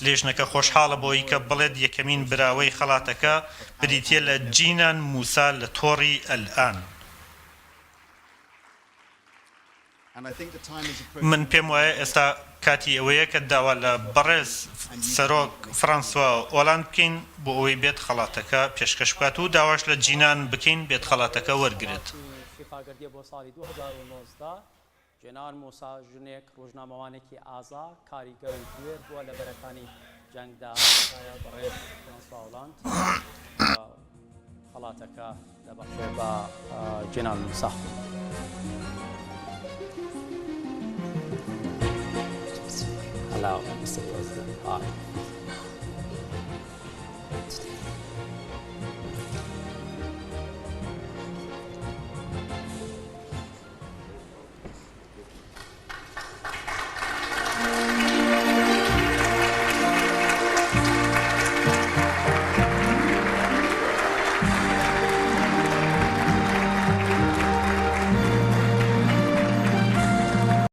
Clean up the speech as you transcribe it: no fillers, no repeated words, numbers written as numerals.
لیژنەکە خۆشحاڵە بەوەی کە بڵێت یەکەمین براوەی خەڵاتەکە بریتییە لە جینان موسا لە تۆڕی ئەلئان. من پێم وایە ئێستا کاتی ئەوەیە کە داوا لە بەڕێز سەرۆک فرانسوا ئۆلاند بکەین بۆ ئەوەی بێت خەڵاتەکە پێشکەش بکات و داواش لە جینان بکەین بێت خەڵاتەکە وەرگرێت. جێنار موسا ژنێک، ڕۆژنامەوانێکی ئازا، کاریگەر و بوێر بووە لە بەرەکانی جەنگدا. تکایە بەڕێز فرانسوا ئۆلاند خەڵاتەکە دەبەخشێ بە جێنار موسا. Hello, Mr. President. Hi.